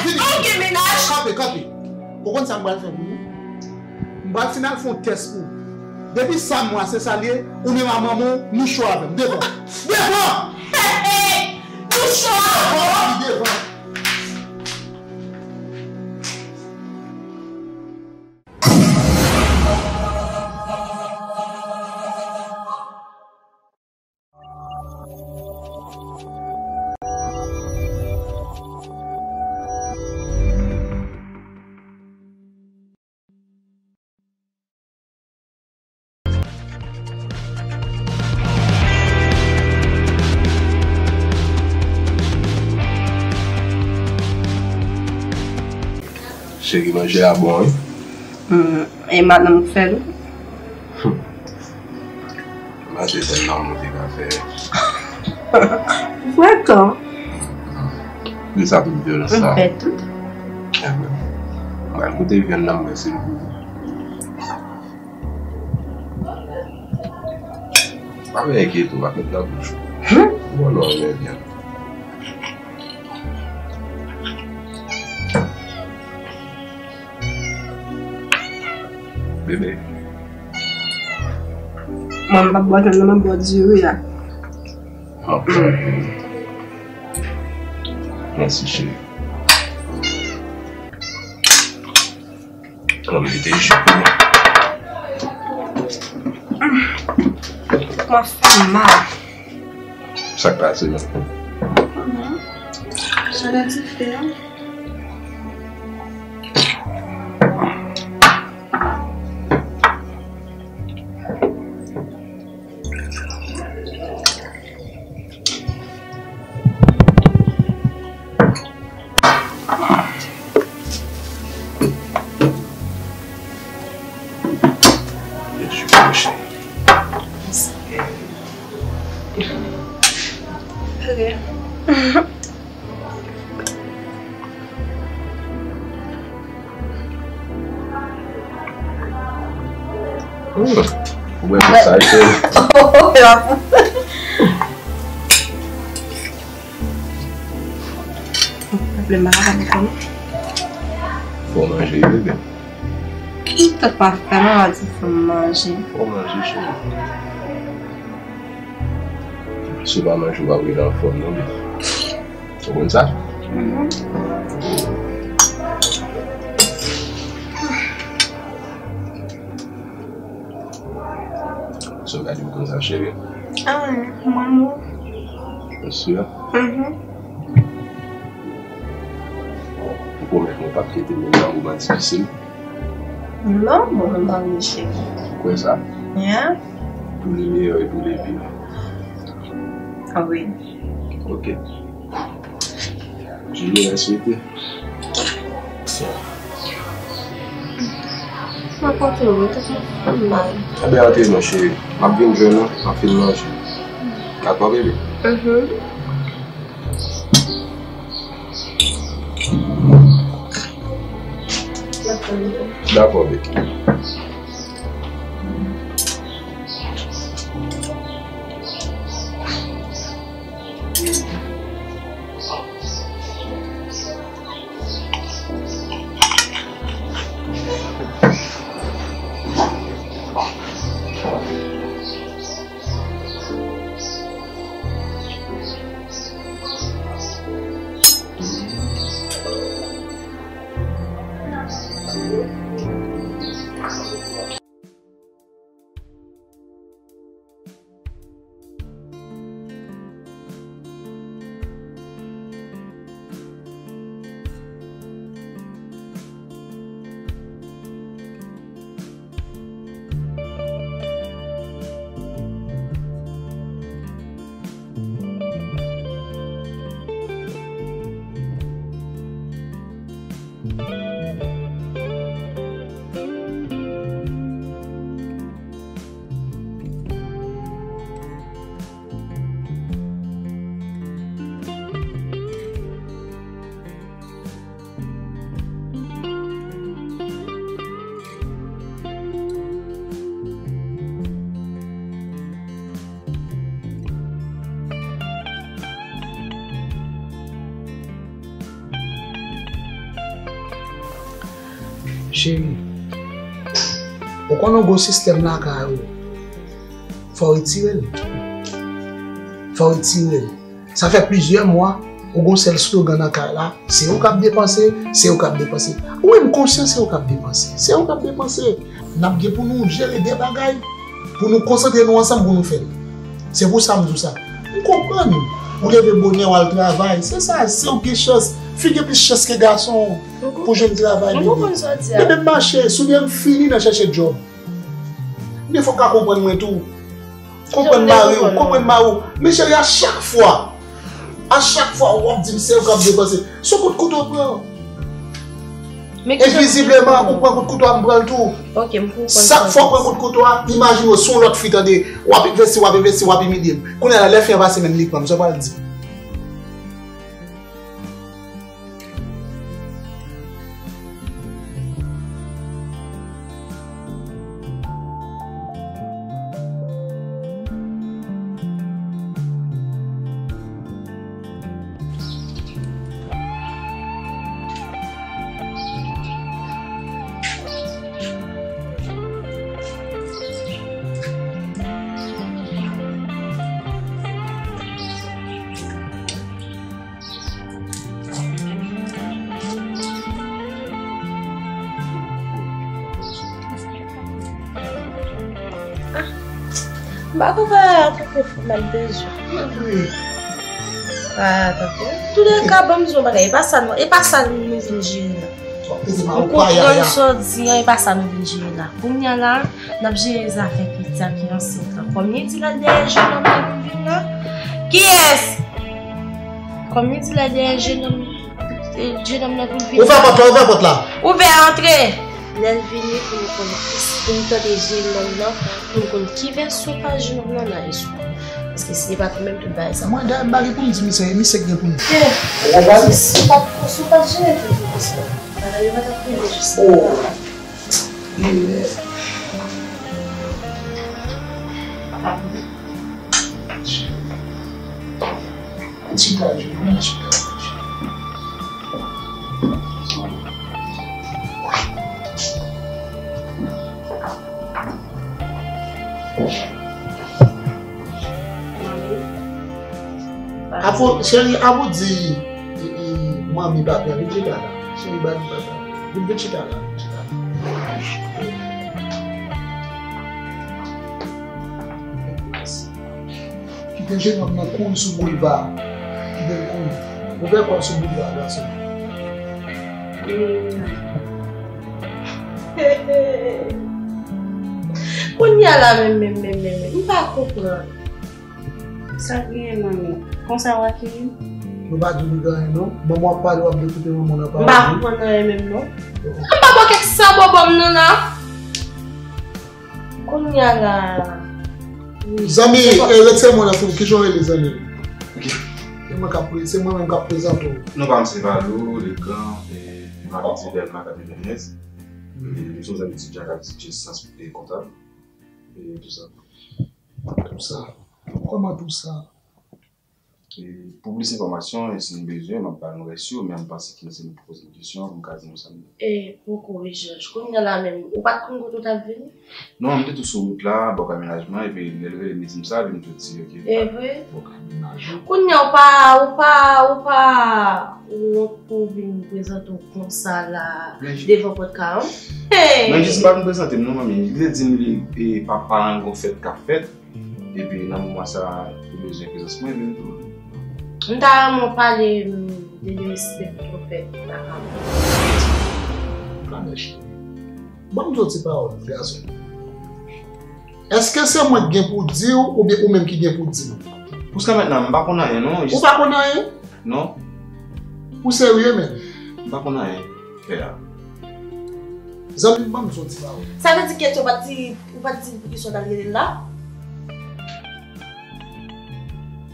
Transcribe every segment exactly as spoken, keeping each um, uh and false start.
Vini. Ou gen mennaj? Kanpe, kanpe. Ou konn sa m pral fè pou ou? M pral fin al fè yon tès pou ou. Depi sa m wè, se sa l ye, ou menm a manman w, nou cho avè m. Devan. Devan! Hey, hey! Nou cho avè m! Devan! Cheri, manje a bon, wi. Hmm, e madanm ou k fè l? Mache sèl lanmou te ka fè. Frekan. Li sa tout vyolans sa. M fè tout. Mwen koute vyann nan mwen se pou. Pa vin enkyete w, pa met nan bouch ou. Bon, non, men byen. Bebe. Mwen, m p ap bwè vyann nan, m ap bwè diri a. M ap bwè diri. Mèsi, cheri. Mwen mete jip mwen. Kòman fè mal? Sa k pase la? Chalè dife a. Ok. Hmm. Ou bwè tout sa, cheri. Pwoblèm pa kapab fè m. Fò manje, bebe. Ki tèt pa fè m, a di fò manje. Fò manje, cheri. Si w pa manje, w pa rive anfòm, non, bebe. Ou konn sa? Mhm. Sa w gade m konsa, cheri? Ah, mwen, mwen. Ou si? Mhm. Ou pwomèt mwen w p ap kite m menm nan moman difisil? Non, mwen menm pa vle cheri. Ou kwè sa? Yeah. Pour le meilleur et pour le pire. Ah wi. Ok. Jounen an swete. Mwen kontan, mwen kontan. Ebyen, antre non, cheri. M ap vin jwenn ou, m ap fin manje. Dakò, bebe? Mhm. Dakò, bebe. Cheri, ou konnen w gon sistèm lakay ou. Fò w retire l. Fò w retire l. Sa fè plizyè mwa, ou gon sèl slogan nan kay la, se ou k ap depanse, se ou k ap depanse. Wi, m konsyan se ou k ap depanse. Se ou k ap depanse. N ap gen pou nou jere de bagay, pou nou konsantre nou ansanm pou nou fè l. Se pou sa m di w sa. M konprann ou leve bonè w al travay. Se sa, se ou gen chans. Fi gen plis chans ke gason pou jwenn travay, bebe. M konprann sa w di a. Bebe, m mache, soulye m fini nan chèche djòb. Men fòk ka konprann mwen tou. Konprann mari w, konprann mari w. Men cheri, a chak fwa, a chak fwa w ap di m se ou k ap depanse. Se kout kouto w pran. E vizibleman, ou pran kout kouto a, m pran l tou. Sak fè w pran kout kouto a, imajine w se yon lòt fi, tande, w ap envesti, w ap envesti, w ap imilye m. Kounye a la, lè fi an pase menm li pran m, sa w pral di? M pa konn sa, tankou fò m al bezwen. Ah, tankou. Toulèka, ban m di yon bagay. E pa sa nou, e pa sa nou vin jere la. M konprann sa w di an, e pa sa nou vin jere la. Kounye a la, n ap jere zafè pitit sa ki ansent lan. Kòm li di l al dèyè jennonm nan pou l vin la. Kiyès? Kòm li di l al dèyè jennonm, jennonm nan pou l vin la. Ouvè pòt la, ouvè pòt la. Ouvè, antre. Lè l vini, pou nou konn, pou nou tande jennonm nan, pou nou konn ki vèsyon pa jennonm nan nan istwa. Paske si se pa tou menm tout bagay sa. Mwen, dayè, m pa gen pou m di misye, e misye k gen pou m di. Ou konprann? Si w pa t, si w pa t jere tout konsa, bagay yo pa t ap rive jis la. Chita, chita, chita. Apo, cheri, apo di, e, e, manmi, papi, vin chita la. Cheri, ba di papa. Vin, vin chita la, vin chita la. Kite jennonm nan kouri sou boulva. Kite l kouri. Ouvè kò l sou boulva, gason. Kounye a la menm, menm, menm, menm, menm, m pa konprann. Sa k genyen, manmi? Konsa w akèyi m? Yo pa di w li gen anyen, non. Manman w ap pale, w ap vle koupe manman w nan pawòl. M pa konprann anyen menm, non. M pa bò kèk sa bòbò m nan la. Kounye a la. Zanmi, e, retire mo nan fou, kijan w rele zanmi? Ok. Se mwen k ap pre-, se mwen menm k ap prezante w. Non pa m se Valo, Legan, e, m abitye Dèlma katrevenndez. E, m se yon zanmi etidyan k ap etidye syans e kontab. E, tou sa. Tou sa. Kòman tou sa? E, pou plis enfòmasyon, e si nou bezwen, m ap ba nou rès yo, men m panse ke se nou poze nou kesyon pou m ka di nou sa m. E, poko, Echanj. Kounye a la menm, ou pa t konn kote w t ap vini? Non, m te tou sou wout la, bò kay mennaj mwen, epi lè l rele m, li di m sa, epi m tou di, ok. E vre? Bò kay mennaj ou. Kounye a, ou pa, ou pa, ou wont pou w vin prezante w konsa la, devan pòt kay an? Hey! Men jis m pa vin prezante m non, manmi. Li te di m li, e, papa an gon fèt k ap fèt. Epi nan moman sa, li bezwen prezans mwen, vin tou. M ta renmen w pale, mm, de, de respè pou w fè lakay mwen. Kanèch. Ban m di w ti pawòl, gason. Èske se mwen k gen pou di w, oubyen ou menm ki gen pou di m? Jiska mentnan, m pa konn anyen, non. Ou pa konn anyen? Non. Ou serye, menm? M pa konn anyen, pè a. Zanmi m, ban m di w ti pawòl. Sa vle di Ketty, ou pa t di, ou pa t di l poukisa w t al rele l la?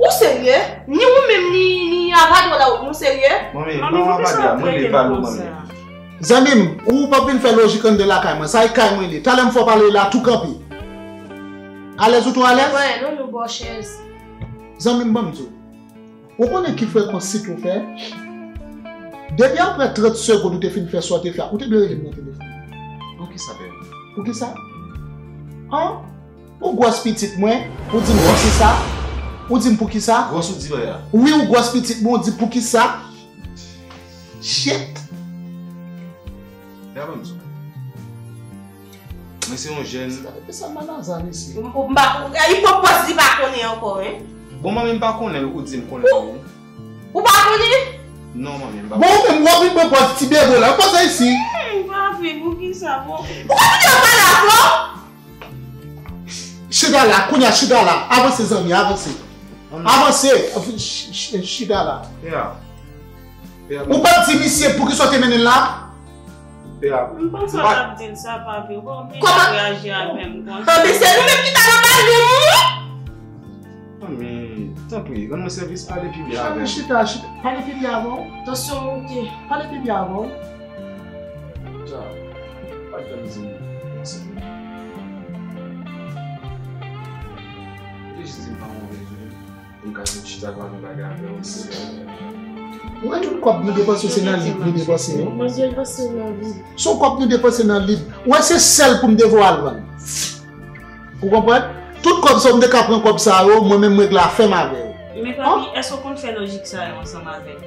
Ou serye? Ni ou menm, ni, ni Avado la, nou serye? Manmi, manmi, poukisa w ap trete m konsa? Zanmi m, ou p ap vin fè lojik anndan lakay mwen. Sa e kay mwen li. Talè m fè w pale la, tou kanpe. Alèz ou tou alèz? Mwen, non, nou ba w chèz. Zanmi m, ban m di w. Ou konnen ki frekans sit ou fè? Depi apre trant segonn ou te fin fè sa w te fè a, ou te dwe rele m nan telefòn. Kisa, pè? Poukisa? An? Ou gwòs pitit mwen, ou di m poukisa? Ou di m poukisa? Gwòs ou di mwen a? Wi, ou gwòs pitit mwen, ou di poukisa? Shit! Gade m di w. Mwen se yon jèn. Gade sa Manaza, mesye. M, m pa, ipopòz li pa konnen ankò, en. Bon, manmi, m pa konnen l, ou di m konnen l, wi. Ou pa konnen? Non, manmi, m pa konnen. Bon, ou menm, w ap vin pran pòz ti bebe la. Pase isi. Hmm, papi, poukisa, bon? Ou pa konnen pale avè w? Chita la, kounye a chita la. Avanse, zanmi, avanse. Avanse, ch-, ch-, chita la. Yeah. Ou pa t di misye poukisa w te mennen l la? M panse w t ap di l sa, papi. Ou pa oblije reyaji avè m konsa. Anben, se nou menm ki ta nan bal de moun. Manmi, tanpri, rann mwen sèvis, pale pi byen avè m. Chita, chita, pale pi byen avè w. Tansyon monte. Pale pi byen avè w. Sa, pa t janm di m. Ou te jis di m pa move jou. Pou m ka vin chita pale bagay avè w. Ou wè tout kòb nou depanse se nan lib nou depanse yo. Mwen depanse nan lib. Se yon kòb nou depanse nan lib. Ou wè se sèl pou m te voye al vann. Ou konprann? Tout kòb sa w m te ka pran kòb sa yo, mwen menm m regle afè m avè yo. Men papi, èske w konn fè lojik sa yo ansanm avè m?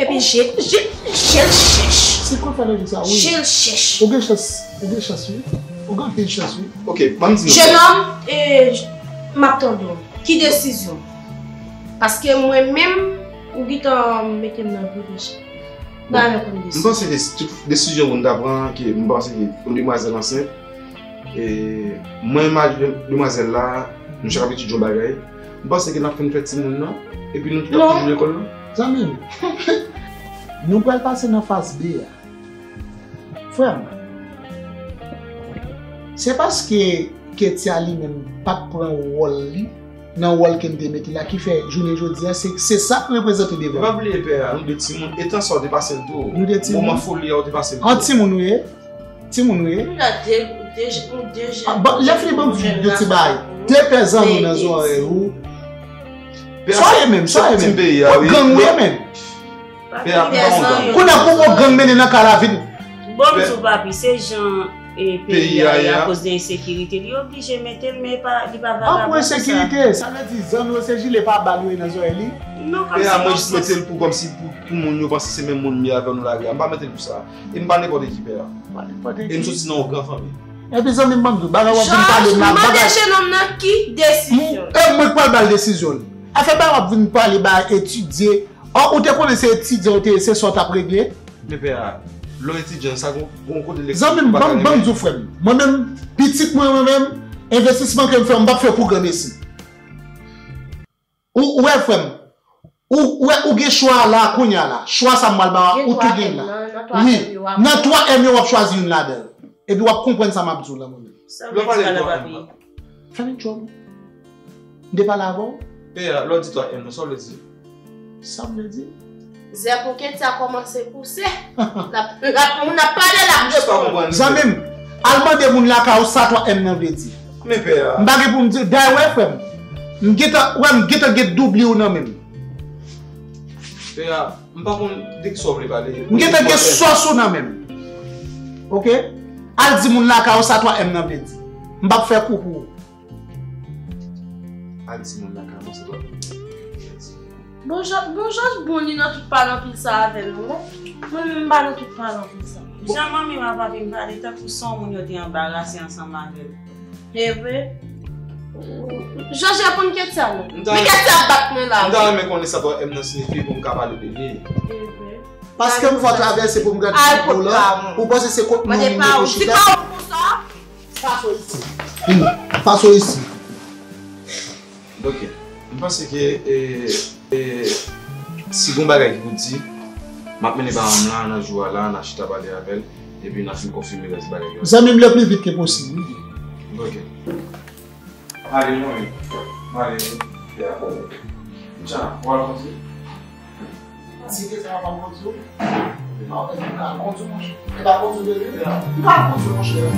Epi je, je, je l chèch. Se konn fè lojik sa, wi. Je l chèch. Ou gen chans, ou gen chans, wi. Ou gen anpil chans, wi. Ok, ban m di nou. Jenòm, e, m ap tande w. Ki desizyon? Paske mwen menm, ou gentan mete m nan gwo peche. Bon, m panse ke tout desizyon moun ta pran, ke m panse ke yon demwazèl ansent, e mwen, mari demwazèl la, nou chak ap etidye yon bagay. M panse ke n ap fin fè timoun nan, epi nou tout ap toujou lekòl la. Zanmi m, nou pral pase nan faz B a. Frè m, se paske Ketia li menm pa t pran wòl li nan wòl ke m te mete la ki fè jounen jodi a, se, se sa k reprezante devan m. E pa bliye, pè a, nou de timoun, e tan sa w te pase l tou. Nou de timoun. Moman foli a w te pase l tou. An timoun ou ye? Timoun ou ye? Lè fini ban m di de ti bagay. De pè zanno nan zòrèy ou. Sa w ye menm, sa w ye menm. Ou gang ou ye menm. Kounye a pou w gang mennen nan kay la vin. Bon, m di w, papi, se jan, e, peyi a ye akoz de ensekirite. Li oblije mete l, men li pa vagabon konsa. An pou ensekirite, sa vle di zanno se jile pa bal yo ye nan zòrèy li? Non, kòmsi. Pè a, mwen jis mete l pou, kòmsi pou, pou moun yo panse se menm moun m ye avè w nan lari a. M pa mete l pou sa. E m pa nenpòt ki, pè a. E m soti nan yon gran fanmi. Epi zanmi m, ban m di w, bagay w ap vin pale m la, bagay. Jòj, mande jenòm nan ki desizyon. E mwen k pral ba l desizyon l. Afè bagay w ap vin pale, bagay etidye. Ò, ou te konnen se etidyan ou te ye, se sa w t ap regle? Men pè a, lè w etidyan, sa gon, gon kote l. Zanmi m, ban m, ban m di w, frè m. Mwen menm, pitit mwen, mwen menm, envestisman ke m fè, m p ap fè pou granmesi. Ou, ou wè, frè m, ou, ou wè, ou gen chwa a la, kounye a la. Chwa sa m pral ba w, ou tou gen la. Wi, nan twa M yo, w ap chwazi youn ladan yo. Epi w ap konprann sa m ap di w la, mwen menm. Lè w pale de twa M la. Fè m yon djòb. M te pale avè w? Pè a, lè w di twa M nan, sa w vle di? Sa m vle di? Zèb ou Ketia kòmanse pouse. L ap, l ap, moun ap pale, l ap reponn. Zanmi m, al mande moun lakay ou sa twa M nan vle di. Men pè a. M pa gen pou m di, dayè, wè, frè m. M gentan, wè, m gentan gen doubli w nan men m. Pè a, m pa konn de kisa w vle pale. M gentan gen sòs ou nan men m. Oke? Al di moun lakay ou sa twa M nan vle di. M p ap fè kou pou ou. Al di moun lakay ou sa twa M nan vle di. Bon, Jòj, bon, Jòj, bon, li nan tout pale anpil sa avè nou, non? Mwen menm, m pa nan tout pale anpil sa. Jan manmi m ak papi m pale, tankou se yon moun yo te anbarase ansanm avè l. E vre? Jòj reponn Ketia non. Men Ketia ap bat mwen la, wi. M ta renmen konnen sa twa M nan siyifi pou m ka pale de li. E vre? Paske m fè travèse pou m gade figi w lan, ou panse se kot moun m ye pou chita? Di pa ou konsa. Faso isi. Faso isi. Ok. M panse ke, e, e, si gon bagay ki pou di, m ap mennen paran m lan nan jou a la, n a chita pale avè l, epi n a fin konfime rès bagay yo. Zanmi m, le pli vit ke posib, wi. Ok. Ale, mwen. Mwen ale, wi. Ya. Jan, w al kondwi? Si ke sa pa kondwi, m pa wè m ka kondwi, monchè. E pa kondwi, bebe. M pa kondwi, monchè.